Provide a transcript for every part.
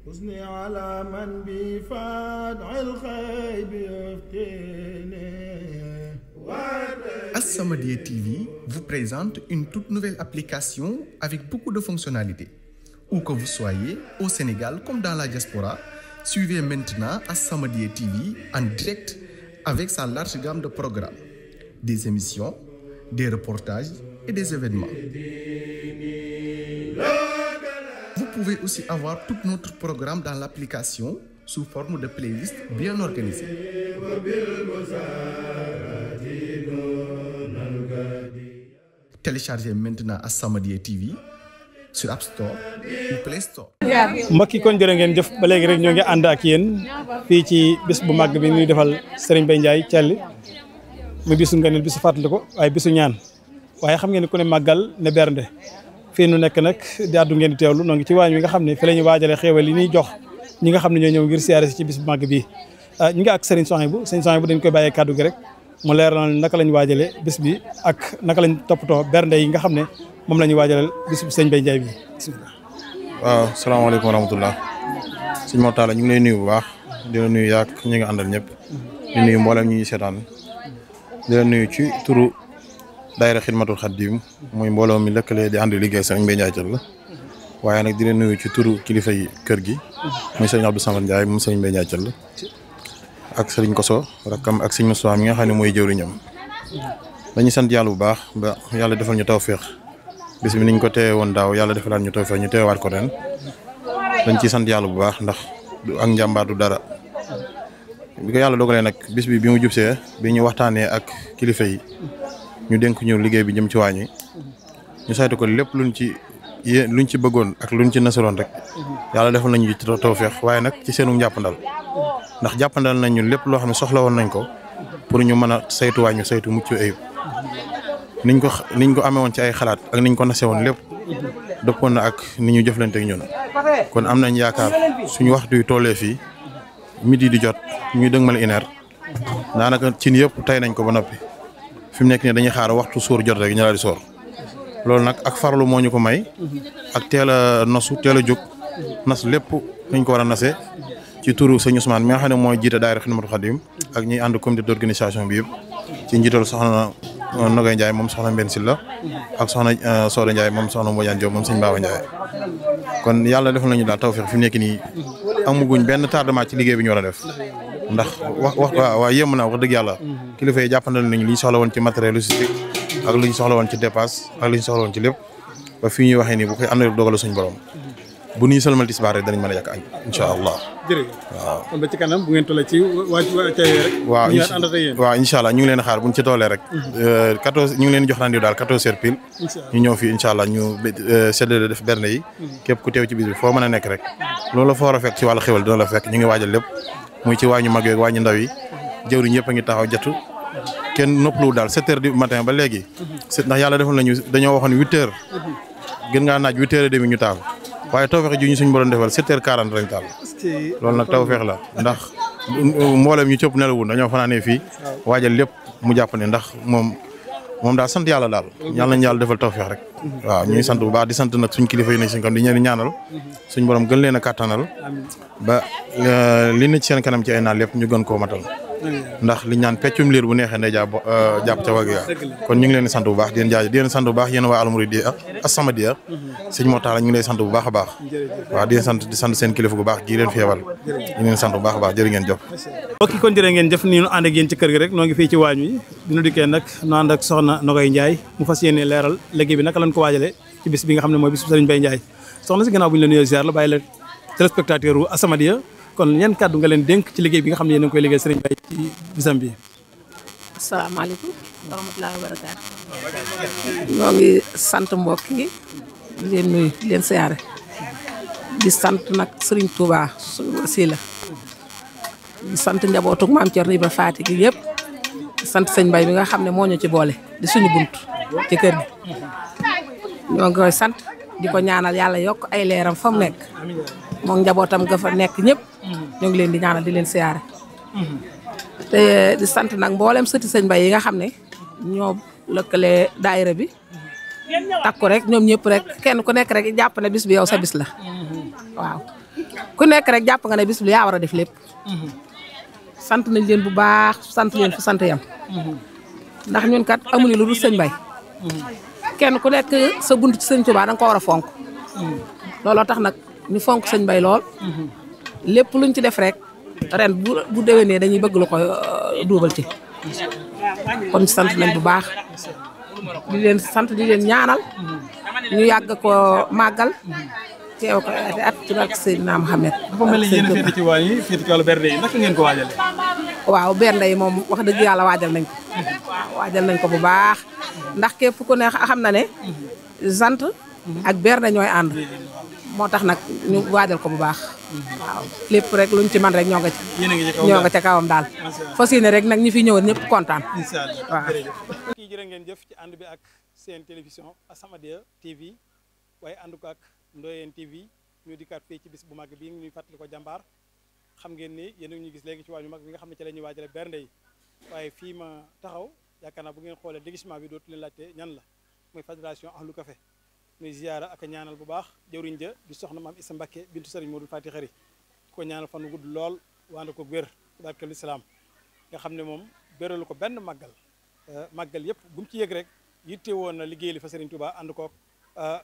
حسني على من بفادع الخيب يفتني. As-Samadiyya TV vous présente une toute nouvelle application avec beaucoup de fonctionnalités. Où que vous soyez, au Sénégal comme dans la diaspora, suivez maintenant As-Samadiyya TV en direct avec sa large gamme de programmes, des émissions, des reportages et des événements. Vous pouvez aussi avoir tout notre programme dans l'application sous forme de playlist bien organisée. Téléchargez maintenant As-Samadiyya TV sur App Store ou Play Store. mbokk yi kon jërë ngeen jëf ba léegi rek ñoo ngi ànd ak yéen fii ci bis bu màgg bi ñuy defal Serigne Mbaye Ndiaye Thiely mu bisu ngëneel bisu fàttali ko waaye bisu ñaan waaye xam ngeen ne ku ne màggal ne bernde fii nu nekk nag di àddu ngeen di teewlu noo ngi ci waañ wi nga xam ne fi la ñuy waajalee xéewal yi ñuy jox ñi nga xam ne ñoo ñëw ngir siyaare si ci bis bu màgg bii ñu ngi ak Serigne Souhaïbou dañ koy bàyyee kàddu gi rek mu leeral naka lañ waajalee bis bi ak naka lañ toppatoo bernde yi nga xam ne moom la ñuy waajalal bis bu Serigne Mbaye Ndiaye bi bismillah. waaw salaamaaleykum wa rahmatullah sëñ Mor Talla ñu ngi lay nuyu bu baax di la nuyu yaak ñi nga àndal ñëpp di nuyu mboolem ñi ñuy seetaan di la nuyu ci turu daayira Xidmatul Xaadim muy mbooloo mi lëkkalee di ànd liggéey Serigne Mbaye Ndiaye Thiely waaye nag di la nuyu ci turu kilifa yi kër gi muy Serigne Abdou Samad Ndiaye moom Serigne Mbaye Ndiaye Thiely ak Serigne Koso rakkam ak Serigne Moussa mi nga xam ne mooy jëwriñam dañuy sant yàlla bu baax ba yàlla defal ñu tawféex bis bi niñ ko teewe woon daaw yàlla defalaat ñu tawféex ñu teewaat ko ren dañ ciy sant yàlla bu baax ndax du ak njàmbaar du dara bi ko yàlla dogalee nag bis bi mu jubsee bi ñu waxtaanee ak kilifa yi ñu dénk ñu liggéey bi jëm ci waañ wi ñu saytu ko lépp luñ ci bëggoon ak luñ ci nasaroon rek yàlla defal nañu ci tawféex waaye nag ci seenu njàppandal ndax jàppandal nañ ñun lépp loo xam ne soxla woon nañ ko pour ñu mën a saytu waañ wi saytu mucc ayib niñ ko amee woon ci ay xalaat ak niñ ko nase woon lépp dëppoon na ak ni ñu jëflante ak ñun kon am nañ yaakaar suñu waxtu yu tollee fii midi di jot ñuy dëgmal une heure daanaka cin yëpp tey nañ ko ba noppi fi mu nekk nii dañuy xaar waxtu sóor jot rek ñu daal di sóor loolu nag ak farlu moo ñu ko may ak teel a nosu teel a jóg nas lépp dañ ko war a nase ci turu sëñ Ousmane mi nga xam ne mooy jiite daayira Xidmatul Xaadim ak ñi ànd comité d'organisation bi yëpp ci njiital soxna Nogay Ndiaye moom soxna Mbenn Silla ak soxna Soda Ndiaye moom soxna Mbodiane Diop moom sëñ Baba Ndiaye kon yàlla defal nañu daal tawfeex fi mu nekk nii amuguñ benn tardement ci liggéey bi ñu war a def ndax waaw yéem na wax dëgg yàlla kilifa yi jàppandal nañu li ñu soxla woon ci matériel logistique ak li ñu soxla woon ci dépasse ak li ñu soxla woon ci lépp ba fii ñuy waxee nii bu koy am na dogalu suñu borom bu ñuy sëlmal tisbaar rek danañ mën a yàq añ incha allah. jërëjëf waaw kon ba ci kanam bu ngeen tollee ci rek. waaw incha allah ñu ngi leen xaar buñ ci tollee rek. 14 ñu ngi leen jox rendez-vous daal 14 heures pile. ñu ñëw fii incha allah ñu séddale def berne yi. képp ku teew ci bis bi foo mën a nekk rek. loolu la fa war a fekk ci wàllu xéwal dina la fekk ñu ngi waajal lépp muy ci waañu mag yeeg waañu ndaw yi jëwriñ ñëpp a ngi taxaw jatu kenn noppaluwul daal 7 heures du matin ba léegi. ndax yàlla defal nañu dañoo waxoon 8 heures gën ngaa naaj 8 heures et demi ñu taal waaye tawfeex ji ñu suñu borom defal 7h40 lañ taal loolu nag tawfeex la ndax mboolem ñu cëpp nelawul dañoo fanaanee fii waajal lépp mu jàpp ne ndax moom daal sant yàlla daal yàlla nañu yàlla defal tawfeex rek waaw ñuy sant bu baax di sant nag suñ kilifa yi ne suñ kam di ñeen ñaanal suñ borom gën leen a kàttanal ba li na ci seen kanam ci ay naal lépp ñu gën koo matal ndax li ñaan peccum liir bu neexee nday jàpp ca wagg yaa kon ñu ngi leen di sant bu baax di leen jaajëf di leen sant bu baax yéen waa Al-Mouridiyyah As-Samadiyya sëñ Mor Talla ñu ngi lay sant bu baax a baax waaw di sant seen kilifa bu baax gii leen fi yebal ñu ngi leen sant bu baax a baax jërë ngeen jëf mbokk yi kon jërë ngeen jëf nii nu ànd ak yéen ci kër gi rek noo ngi fii ci waañ wi dina dikkee nag nu ànd ak soxna Nogay Ndiaye mu fas yéene leeral liggéey bi naka lañ ko waajale ci bis bi nga xam ne mooy bis bu Serigne Mbaye Ndiaye soxna si gannaaw bu ñu la nuyoo ziar la bàyyi la téléspectateur u As-Samadiyya kon yan kàddu nga leen dénk ci liggéey bi nga xam ne yéen a ngi koy liggéey Serigne Mbaye ci bisam bi. asalaamaaleykum wa rahmatullaahi wa barakaatu. ñoo ngi sant mbokk yi di leen nuyu di leen siyaare di sant nag Serigne Touba suñu wasila di sant njabootu maam Thierno Ibra Faty gi yëpp di sant sëñ Mbaye bi nga xam ne moo ñu ci boole di suñu bunt ci kër gi ñoo ngi koy sant di ko ñaanal yàlla yokk ay leeram fa mu nekk moom njabootam ga fa nekk ñëpp ñoo ngi leen di ñaanal di leen siyaare te di sant nag mboolem sëti sëñ Mbaye yi nga xam ne ñoo lëkkale daayira bi takku rek ñoom ñëpp rek kenn ku nekk rek jàpp ne bis bi yow sa bis la waaw ku nekk rek jàpp nga ne bis bi yaa war a def lépp. sant nañ leen bu baax sant leen fu sant yam ndax ñun kat amuñu lu dul sëñ Mbay. kenn ku nekk sa bunt ci sëñ Tuubaa da nga ko war a fonk. looloo tax nag ñu fonk sëñ Mbay lool. lépp luñ ci def rek ren bu déwénee dañuy bëgg lu ko duubal ci. kon sant nañ bu baax di leen sant di leen ñaanal ñu yàgg ko màggal teew ko at ci barke Seydina Mohamed. dafa mel ni yéen a féete ci waa yi féete ci wàllu bernde yi naka ngeen ko waajalee. waaw bernde yi moom wax dëgg yàlla waajal nañ ko. waaw waajal nañ ko bu baax ndax képp ku ne xam na ne sant ak bernde ñooy ànd moo tax nag ñu waajal ko bu baax. waaw lépp rek luñ ci man rek ñoo nga ca kawam daal fas yéene rek nag ñi fi ñëwoon ñëpp kontaan. incha allah waaw. kii jërë ngeen jëf ci ànd bi ak seen télévision As-Samadiyya TV waaye ànd ko ak Ndoyeen TV ñu dikkaat fii ci bis bu mag bi ñuy fàttali ko jàmbaar xam ngeen ni yéen a ngi ñu gis léegi ci waañu mag bi nga xam ne ci la ñuy waajale bernde yi waaye fii ma taxaw yaakaar naa bu ngeen xoolee déguisement bi dootu leen laajte ñan la muy fédération Ahlu Café muy ziyaara ak ñaanal bu baax jëwriñ ja di soxna maam Issa Mbacké bintu Sëriñ Modou Fati Xari ko ñaanal fan gudd lool waanda ko wér barkeel lislaam nga xam ne moom béralu ko benn màggal yëpp bu mu ci yëg rek yitte woon na liggéey li fa Sëriñ Touba ànd ko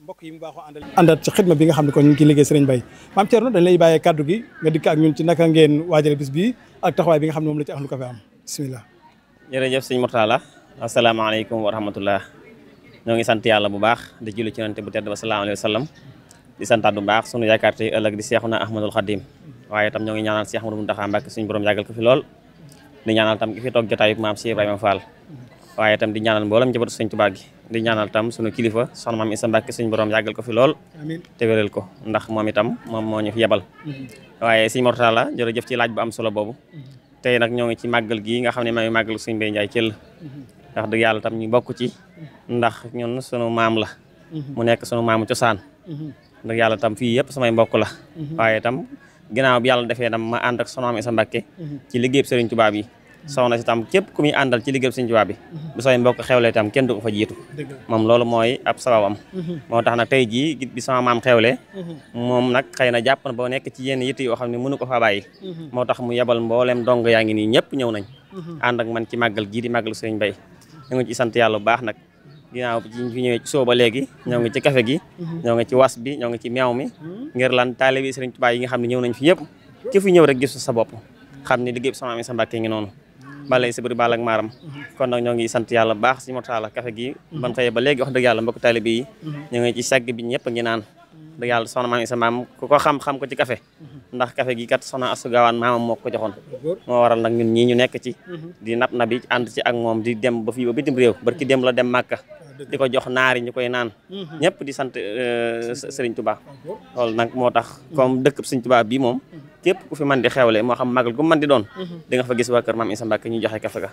mbokk yi mu baaxoo àndat ci xidma bi nga xam ne kon ñu ngi ciy liggéey Sëriñ Bay maam Thierno dañ lay bàyyee kàddu gi nga dikk ak ñun ci naka ngeen waajale bis bi ak taxawaay bi nga xam ne moom la ci Ahlu Café am bismillah. jërëjëf sëñ Mortala asalaamaaleykum wa rahmatullah ñoo ngi sant yàlla bu baax di julli ci yonent bu tedd ba sallallahu alayhi wa sallam di santaat bu baax sunu yaakaar tey ëllëg di Seexuna Ahmadul Xadim waaye itam ñoo ngi ñaanal Seex Ahmadu Muntaxa Mbàkke suñu borom yàggal ko fi lool di ñaanal tam ki fi toog jotaayu maam Cheikh Ibrahima Fall waaye itam di ñaanal mboolem njabootu sëñ Tuubaa gi di ñaanal tam sunu kilifa soxna maam Issa Mbacké suñu borom yàggal ko fi lool te wéral ko ndax moom itam moom moo ñu fi yebal waaye sëñ Mortala jërëjëf ci laaj bu am solo boobu tey nag ñoo ngi ci màggal gii nga xam ne mooy màggal sëñ Mbay Njaay Thiel ndax dëgg yàlla tam ñu bokk ci ndax ñun sunu maam la mu nekk sunu maamu cosaan dëgg yàlla tam fii yëpp samay mbokk la waaye tam ginnaaw bi yàlla defee tam ma ànd ak soxna maam Issa Mbacké ci liggéeyub Sëriñ Tuubaa bi soxna si tam képp ku muy àndal ci liggéeyub Sëriñ Tuubaa bi bu samay mbokk xewlee tam kenn du ko fa jiitu moom loolu mooy ab sababam moo tax nag tey jii bi sama maam xewlee moom nag xëy na jàpp na ba nekk ci yenn yitte yoo xam ne mënu ko fa bàyyi moo tax mu yebal mboolem dong yaa ngi nii ñëpp ñëw nañ ànd ak man ci màggal gii di màggal Sëriñ Bay ñu ngi ci sant yàlla bu baax nag ginnaaw bi ñu fi ñëwee ci sooba léegi ñoo ngi ci café gi ñoo ngi ci was bi ñoo ngi ci meew mi ngir lan taalibe Sëriñ Tuubaa yi nga xam ne ñëw nañ fi yëpp ki fi ñëw rek gis sa bopp xam ne liggéey bi sama Issa Mbacké ngi noonu balay sabari bal ak maaram kon nag ñoo ngi sant yàlla bu baax si Mortala café gi ban xëyee ba léegi wax dëgg yàlla mbokk taalibe yi ñoo ngi ci sagg bi ñëpp a ngi naan dëgg yàlla soxna maam Issa maam ku ko xam ko ci café ndax café gi kat soxna Astu Gaawaan maamam moo ko joxoon moo waral nag ñun ñii ñu nekk ci di nab na bi ànd ci ak moom di dem ba fii ba bitim réew barki dem la dem Màkka di ko jox naari ñu koy naan ñëpp di sant Sëriñ Tuubaa loolu nag moo tax comme dëkk Sëriñ Tuubaa bi moom képp ku fi man di xewle moo xam magal gu man di doon di nga fa gis waa kër maam Issa Mbacké ñu joxe café ga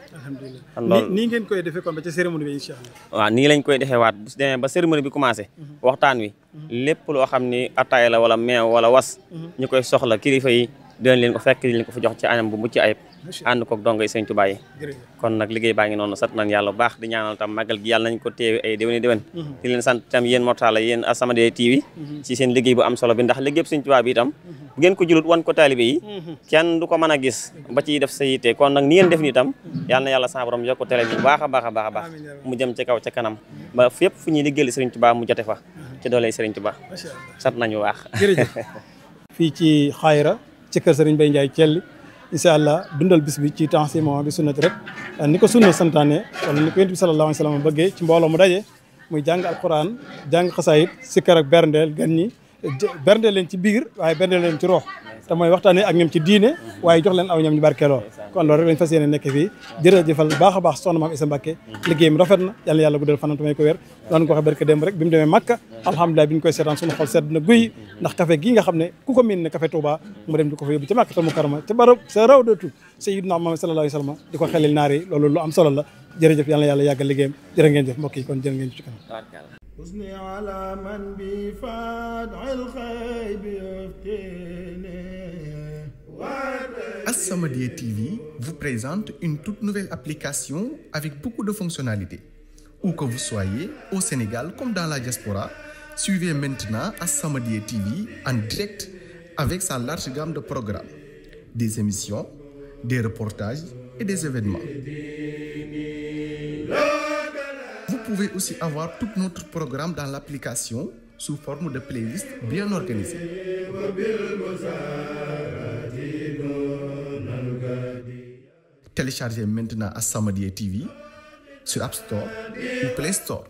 kon loolu nii ngeen koy defee kon ba ci cérémonie bi incha allah waaw nii lañ koy defee waat bu demee ba cérémonie bi commencé waxtaan wi lépp loo xam ni ataaya la wala meew wala was ñu koy soxla kilifa yi dinañ leen ko fekk leen ko fa jox ci anam bu mucc ayib ànd koog dongo yi Sëriñ Tuubaa yi kon nag liggéey baa ngi noonu sant nañ yàlla bu baax di ñaanal tam magal gi yàlla nañ ko teewe ay déwéni déwén di leen sant tam yéen Mortala yéen As-Samadiyya TV ci seen liggéey bu am solo bi ndax liggéey Sëriñ Tuubaa bi itam bu ngeen ko julut wan ko taalibe yi kenn du ko mën a gis ba ciy def sa yitte kon nag ni ngeen def ni itam yàlla na yàlla sa borom yokk télé bi bu baax a baax a baax a baax mu jëm ca kaw ca kanam ba fépp fu ñuy liggéeyal Sëriñ Tuubaa mu jote fa ci dooley Sëriñ Tuubaa sant nañu baax fii ci xaayra ci kër Sëriñ Bay Njaay Thiel incha allah dundal bis bi ci temps si moment bi sunnati rek ni ko sunna santaane wala ni ko yonent bi sallallahu alayhi wa sallam bëggee ci mbooloo mu daje muy jàng alquran jàng xasaayit sikkar ak berndeel gan ñi berndeel leen ci biir waaye berndeel leen ci roox te mooy waxtaanee ak ñoom ci diine waaye jox leen aw ñoom ñu barkeeloo kon loolu rek lañ fas yéene nekk fii jërëjëfal baax a baax soxna maam Issa Mbacké liggéeyam rafet na yàlla yàlla guddal fanam tamay ko wér doon ko waxee barke démb rek bi mu demee Makka alhamdulilah bi ñu koy seetaan suñu xol sedd na guy ndax café gii nga xam ne ku ko miin ne café Touba mu dem di ko fa yóbbu ca Makkatal Mukarrama ca barab sa rawdatu sayyidina Muhammad sallallahu alayhi wa sallam di ko xelil naar yi loolu lu am solo la jërëjëf yàlla yàlla yàggal liggéeyam jërë ngeen jëf mbokk yi kon jërë ngeen ci kanam حسني على من بفادع الخيب يفتني As-Samadiyya TV vous présente une toute nouvelle application avec beaucoup de fonctionnalités. Où que vous soyez, au Sénégal comme dans la diaspora, suivez maintenant As-Samadiyya TV en direct avec sa large gamme de programmes, des émissions, des reportages et des événements. Vous pouvez aussi avoir tout notre programme dans l'application sous forme de playlist bien organisée. Téléchargez maintenant As-Samadiyya TV sur App Store ou Play Store.